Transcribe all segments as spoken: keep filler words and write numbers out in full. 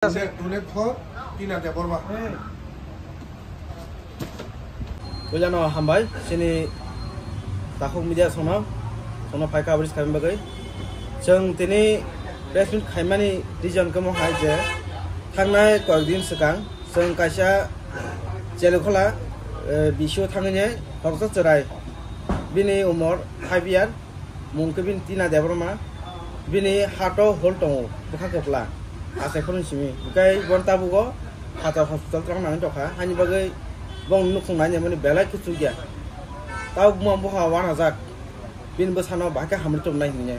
Donate for Tina Debbarma. Puilano hambai, chini takhuk media sono, sono phai coverage khaimani bagwi. Chwng tini press meet khaimani reason kamo hai je, thangnai koyekdin swkang, chwng kaisa Chelukhola, eh, bisio thangwi ne khoroksa chwrai, bini umor five year, mung khe bini Tina Debbarma, bini hato hol tongo, bwkha kwpla, achai phano simi. Hwnkhe bon tabugo phatar hospital twlang nangwi tongkha, haini bagwi bong nukhung nainani belai kuchukya. Tabuk buma bupha wanajak, bini bwsano bahai khe hamrwi tongmani hinwi.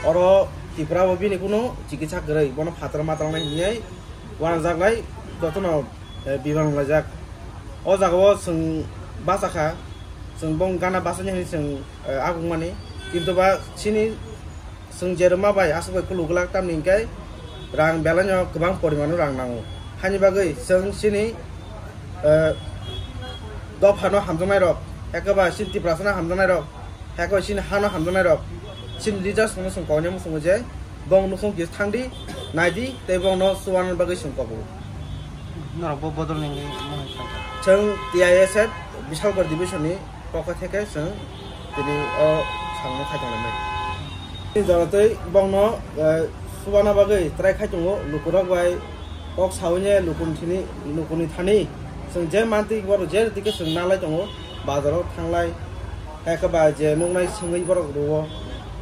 Oro Tripura o bini kunu chikitsa kwrwi, bono phatar ma twlangnai hinwi wanajaklai jotono, eh, biban wnglaijak. O jagao chwng bachakha, chwng bong gana bachani hinwi chwng, eh, agukmani. Kintu ba chini chwng je rwma bai aswk bai kuluglak, tamni hinkhe rang belaino kwbang porimano rang nango. Haini bagwi chwng chini, eh, dophano hamjaknairok, ekaba chini Tiprasano hamjaknairok, Heko chini hano hamjaknai rok, chini leaders no chwng koknai muchungo je bong nukhung kisa thangdi, naidi, tei bongno chubanani bagwi chwng kobo. Norok bo bodol ni mohai kha. Chwng T I S F Bishalgarh division ni pokho theke chwng tini o samung khai tongnai. Tini jora tei bongno, eh, chubana bagwi try khai tongo, lukurok bai kok sawi ne lukuni thani, lukuni thani chwng je mantwi borok je rwtwi khe chwng nalai tongo, bazaro thanglai. Haikheba je nuknai swngwi borok rwo.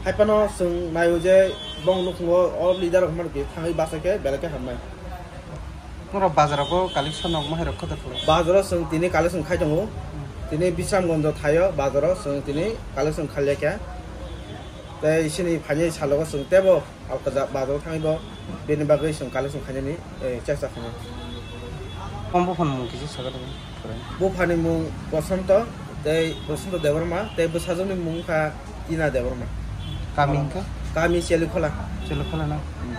Haiphano chwng naio je bong nukhungo o leader rok mano khe thangwi bachai khe belai khe hamnai. Norok bazaro bo collection rok mohai rok khe khlai? Bazaro chwng tini collection khai tongo. Tini Bisramganj thaio bazaro chwng tini collection khailai kha. Tei chini phainai salogo chwng tebo Alkaja bazaro thangwi bo bini bagwi chwng collection khainani, eh, chesta khainai. Om buphani mung kisa saga da. Buphani mung Bosonto, tei Bosonto Debbarma, tei bwsajwkni mung kha Tina Debbarma. Kami hwnkha? Kami Chelikhola. Chelikhola na? Hmm.